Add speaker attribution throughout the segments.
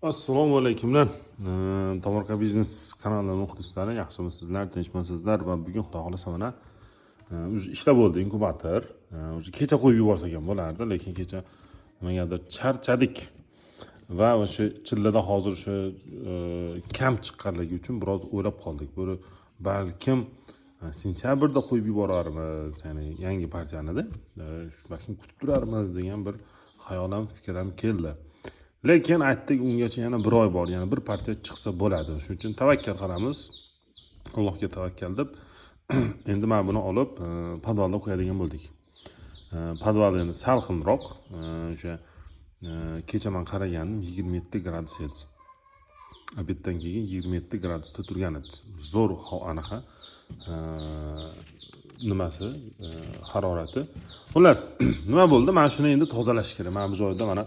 Speaker 1: Assalomu alaykumlar. Tomorqa biznes kanali muxlislari, yaxshimisizlar, tinchmisizlar? Va bugun, xudo xohlasa, mana уже ishlab bo'ldi inkubator. Уже kecha qo'yib yuborsak ham bo'lardi, lekin kecha nimagadir charchadik va o'sha chillada hozir o'sha kam chiqqanligi uchun biroz o'ylab qoldik. Buni balkim sentyabrda qo'yib yuborarmiz, ya'ni yangi partiyanida, balkim kutib turarmiz degan bir xayol ham, fikr ham keldi. Lekin aytdik, ungacha yana bir oy bor, yana bir partiya chiqsa bo'ladi. Shuning uchun tavakkal qilamiz, Allohga tavakkal deb. Endi mana buni olib podvalda qo'yadigan bo'ldik. Podval endi salqinroq. O'sha kecha man qaragandim, 27 gradus edi. Обед dan keyin 27 gradusda turgan edi. Zo'r anaqa nimasi, harorati. Xullas, nima bo'ldi, mana shuni endi tozalash kerak. Mana bu joyda, mana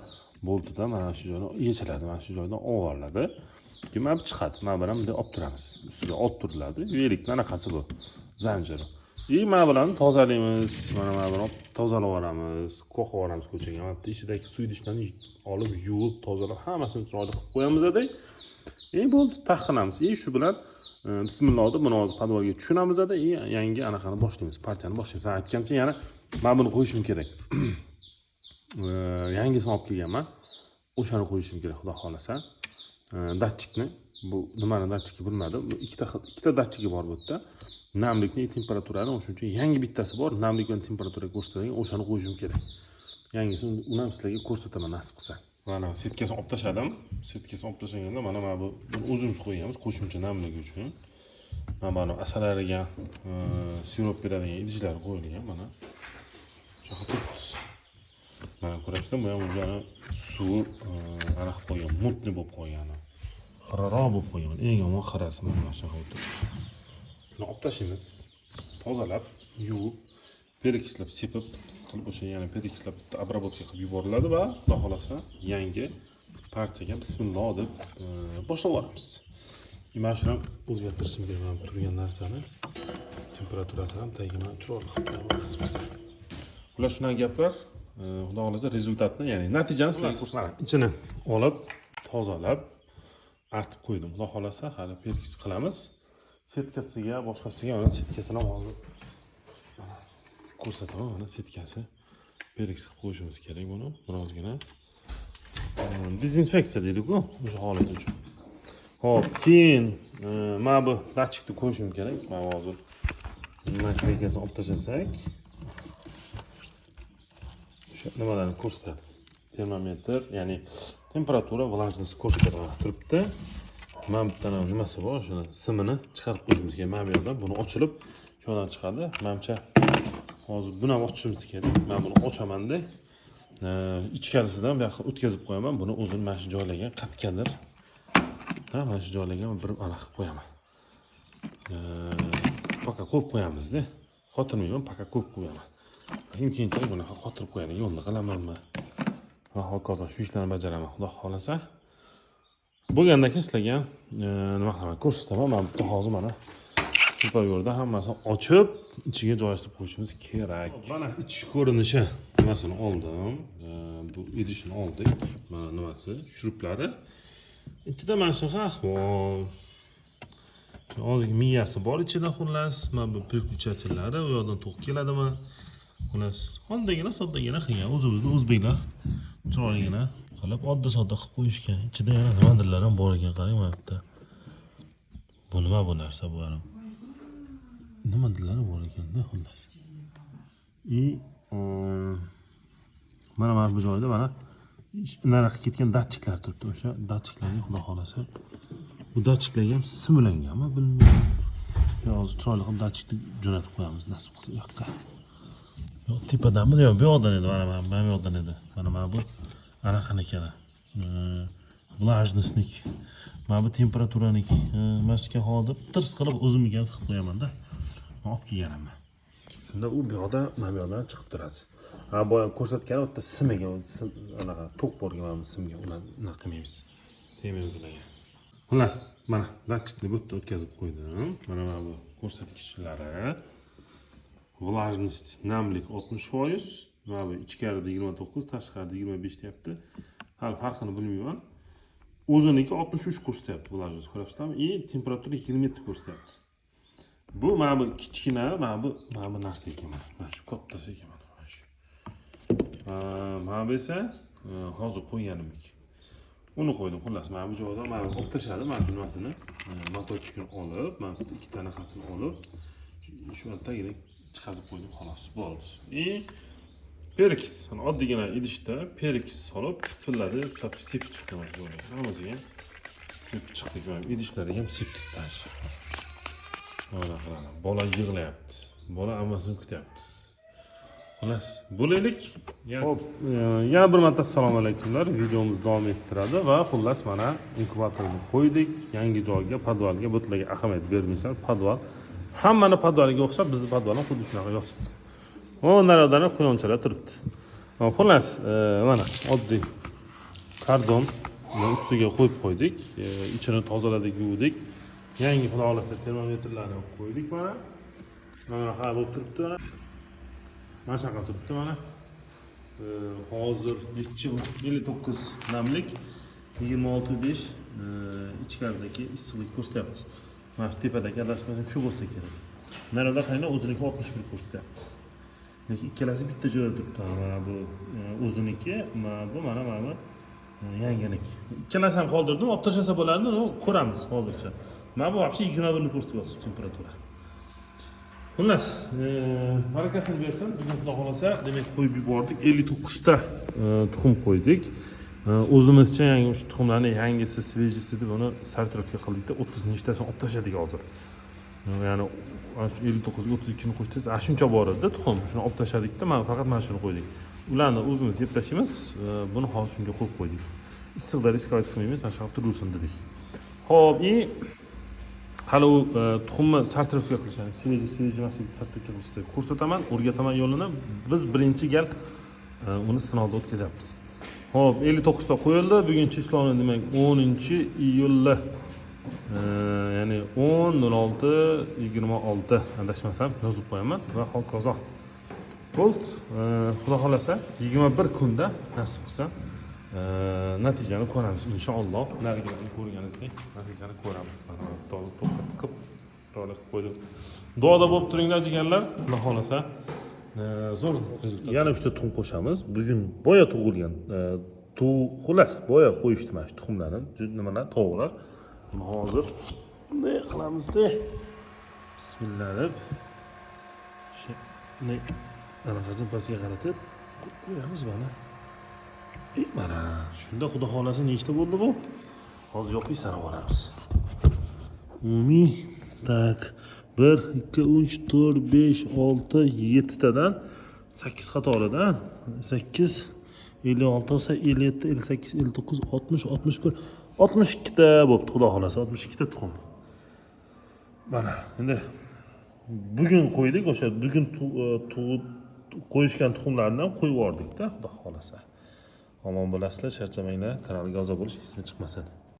Speaker 1: boltida, mana shu joydan yechiladi, mana shu joydan olinadi, keyin mana bu chiqadi. Mana buni bunday olib turamiz, ustiga olib turiladi. Велик ni anaqasi, bu zanjiri. И mana bularni tozalaymiz, mana buni olib tozalab yuboramiz, qoqib yuboramiz ko'chaga. Mana bitta ichidagi suv idishlarni olib, yuvib, tozalab, hammasini chiroyli qilib qo'yamizda, и bo'ldi, taxlanamiz. И shu bilan bismillah deb buni hozir podvalga tushiramizda и yangi anaqani boshlaymiz, partiyani boshlaymiz. Aytgancha, yana mana buni qo'yishim kerak. Yangisini olib kelganman, o'shani qo'yishim kerak, xudo xohlasa. Datchikni, bu nimani datchiki, bilmadim. Bu ikkita datchiki bor bu yerda, namlikni, temperaturani. O'shaning uchun yangi bittasi bor, namlik bilan temperatura ko'rsatadigan, o'shani qo'yishim kerak yangisini. Uni ham sizlarga ko'rsataman, nasib qilsa. Mana setkasini olib tashladim. Setkasini olib tashlaganda, mana bu, buni o'zimiz qo'yganmiz qo'shimcha namlik uchun. Mana bu asalariga sirop beradigan idishlar qo'yilgan. Mana shunaqa turibdi. Mana ko'ryapsizlar, bu ham уже suvi anaqa qilib qo'ygan, мутный bo'lib qolgan, xiraroq bo'lib qolgan. Eng yomon xirasi mana shunaqa bo'lib turibdi. Buni olib tashlaymiz, tozalab, yuvib, перекись lab sepib, pis pis qilib, o'sha yana перекись lab bitta обработка qilib yuboriladi va xudo xohlasa yangi partiyaga bismillah deb boshlab yuboramiz. И mana shuni ham o'zgartirishim kerak, mana bu turgan narsani temperaturasini ham tagiga mana chiroyli qilib qo'yaman, nasib qilsa. Xullas, shunaqa gaplar. Xudo xohlasa, результат ni, ya'ni natijani sizlarga ko'rsataman. Ichini olib, tozalab, artib qo'ydim. Xudo xohlasa, hali перекись qilamiz setkasiga, boshqasiga. Mana setkasini ham hozir mana ko'rsataman. Mana setkasi, перекись qilib qo'yishimiz kerak buni birozgina. Dezinfeksiya deydiku, o'sha holat uchun. Ho'p, keyin mana bu datchikni qo'yishim kerak. Mana hozir наклейка sini olib tashlasak, o'sha nimalarni ko'rsatadi, termometr, ya'ni temperatura, влажность ko'rsatadi. Mana turibdi. Mana bitta nimasi bor, shuni simini chiqarib qo'yishimiz kerak. Mana bu yerdan buni ochilib, shu yoqdan chiqadi manimcha. Hozir buni ham ochishimiz kerak. Man buni ochamanda, ichkarisidan bu yoqqa o'tkazib qo'yaman buni o'zini. Mana shu joylarga qatgadir, ha, mana shu joylarga bir anaqa qilib qo'yaman. Пока qo'yib qo'yamizda, qotirmayman, пока qo'yib qo'yaman. Keyin keyinchalik bunaqa qotirib qo'yadigan yo'lni qilamanmi va hokazo, shu ishlarni bajaraman, xudo xohlasa. Bo'lgandan keyin sizlarga ham nima qilaman, ko'rsataman. Mana bitta hozir mana shu yerda hammasini ochib, ichiga joylashtirib qo'yishimiz kerak. Mana ichki ko'rinishi. Nimasini oldim, bu idishini oldik. Mana nimasi, shuruplari ichida. Mana shunaqa ahvol. Ozgina miyasi bor ichida. Xullas, mana bu переключатель lari, u yoqdan tok keladimi. Xullas, oddagina, soddagina qilgan o'zimizni o'zbeklar, chiroyligina qilib, odda sodda qilib qo'yishgan. Ichida yana nimadirlar ham bor ekan, qarang, mana bitta bu nima, bu narsa, bu ham nimadirlar bor ekanda. Xullas, и mana bu joyda mana nariyoqqa ketgan datchiklar turibdi. O'sha datchiklarga, xudo xohlasa, bu datchiklarga ham sim ulanganmi, bilmayman. Shu hozir chiroyli qilib datchikni jo'natib qo'yamiz, nasib qilsa, u yoqqa. Yo'q, tepadanmi? Yo'q, bu yoqdan edi. Mana bu yoqdan edi. Mana bu anaqaniki, влажность niki, mana bu temperaturaniki. Mana shu hozir tirs qilib o'zimniki ham tiqib qo'yamanda. Man olib kelganman. Shunda u bu yoqdan, mana bu yoqdan chiqib turadi. Ha, boya ko'rsatgani u yerda simiga, sim, anaqa tok borgan mana bu simga. Ularni unaqa qilmaymiz, tegmaymiz ularga. Xullas, mana datchikni bu yerda o'tkazib qo'ydim. Mana bu ko'rsatkichlari: влажность, namlik 60%. Mana bu ichkarida 29, tashqarida 25 deyapti. Hali farqini bilmayman. O'ziniki 63 ko'rsatyapti влажность, ko'ryapsizlarmi? И temperatura 27 ko'rsatyapti. Bu mana bu kichkina, mana bu narsa ekan, mana shu kattasi ekan, mana shu. Mana bu esa hozir qo'yganimniki. Uni qo'ydim, xullas, mana bu joyda mana bu olib tashladim, mana shu nimasini, моторчик ini olib, mana bu ikkita anaqasini olib, shu tagini chiqazib qo'ydim, xolos, bo'ldi. И перекись, mana oddiygina idishda перекись solib, pisilladi, sepib chiqdi mana shu joyga. Hammasiga sepib chiqdik, mana idishlariga ham sepdik mana shu. Mana qarang, bola yig'layapti. Bola ammasini kutyapti. Xullas, bo'laylik. Xo'p, yana bir marta assalomu alaykumlar. Videomiz davom ettiradi va xullas mana inkubatorni qo'ydik yangi joyga, подвал ga. Butlarga ahamiyat bermaysan, подвал. Hammani подвал iga o'xshab bizni подвал ham xuddi shunaqa yotibdi. O, naryoqdan quyonchalar turibdi. Xullas, mana oddiy kardon ustiga qo'yib qo'ydik. Ichini tozaladik, yuvdik. Yangi, xudo xohlasa, termometrlarni qo'ydik mana. Mana bunaqa bo'lib turibdi mana. Mana shunaqa turibdi mana. Hozir nechi? 59 namlik, 26,5 ichkaridagi issiqlik ko'rsatyapti. Mana shu tepadagi, adashmasam, shu bo'lsa kerak. Naryoqda qaranglar, o'ziniki 61 ko'rsatyapti. Lekin ikkalasi bitta joyda turibdi. Mana bu o'ziniki, mana bu, mana bu yanginiki. Ikkalasini ham qoldirdim, olib tashlasa bo'lardi, но ko'ramiz hozircha. Mana bu вообще 21 ni ko'rsatyapti temperatura. Xullas, barakasini bersin. Bugun, xudo xohlasa, demak, qo'yib yubordik. 59 ta tuxum qo'ydik. O'zimizcha yangi shu tuxumlarni yangisi, свежий si deb uni сортировка qildikda, 30 nechtasini olib tashladik hozir. Ya'ni ana shu 59 ga 32 ni qo'shsangiz, ana shuncha bor edi tuxum. Shuni olib tashladikda, mana faqat mana shuni qo'ydik. Ularni o'zimiz yeb tashlaymiz, buni hozir shunga qo'yib qo'ydik. Issiqda рисковать qilmaymiz, mana shunaqa turaversin dedik. Xo'p, и hali u tuxumni сортировка qilishadi, свежий, свежий emasligini сортировка qilishni ko'rsataman, o'rgataman yo'lini. Biz birinchi gal uni sinovda o'tkazyapmiz. Xo'p, 59 ta qo'yildi. Bugun число ni, demak, 10-iyulda, ya'ni 10.06.26, adashmasam, yozib qo'yaman va hokazo. Bo'ldi. Xudo xohlasa, 21 kunda, nasib qilsa, natijani ko'ramiz inshaalloh. Narigilarni ko'rganingizdek natijani ko'ramiz. Mana toza to'pga tiqib, chiroyli qilib qo'ydim. Duoda bo'lib turinglar, jigarlar. Xudo xohlasa, zo'r rezultat. Yana uchta tuxum qo'shamiz. Bugun boya tug'ilgan, xullas, boya qo'yishdi mana shu tuxumlarni, nimalar, tovuqlar. Buni hozir bunday qilamizda, bismillah deb, shunday anaqasini pastga qaratib qo'yamiz mana. Mana shunda, xudo xohlasa, nechta bo'ldi bu? Hozir yopib sanab olamiz. Umumiy, так, bir, ikki, uch, to'rt, besh, olti, yettitadan sakkiz qatorida, sakkiz, 56 bo'lsa, 57, 58, 59, 60, 61, 62 ta bo'libdi, xudo xohlasa, 62 ta tuxum. Mana endi bugun qo'ydik, o'sha bugun qo'yishgan tuxumlarni ham qo'yib yubordikda, xudo xohlasa. Omon bo'lasizlar, charchamanglar, kanalga a'zo bo'lish esdan chiqmasin.